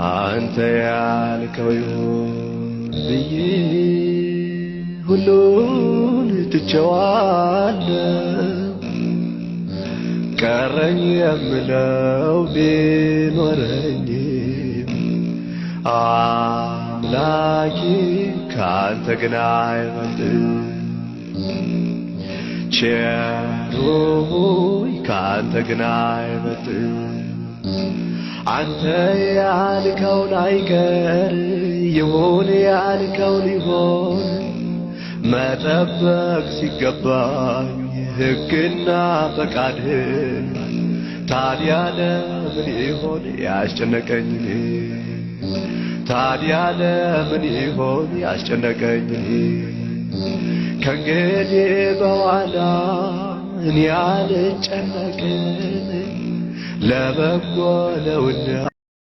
አንተ ያልከው ይሁን ብዬ ሁሉን ትቼዋለሁ። ቀረኝ የምለው ቢኖረኝም አምላኬ ከአንተ ግን አይበልጥም። ቸሩ ሆይ ከአንተ ግን አይበልጥም። አንተ ያልከው ላይቀር ይሁን ያልከው ሊሆን መጠበቅ ሲገባኝ ሕግና ፈቃድህን ታዲያ ለምን ይሆን ያስጨነቀኝ? ታዲያ ለምን ይሆን ያስጨነቀኝ? ከእንግዲህ በኋላ እኔ አልጨነቅም፣ ለበጎ ነውና።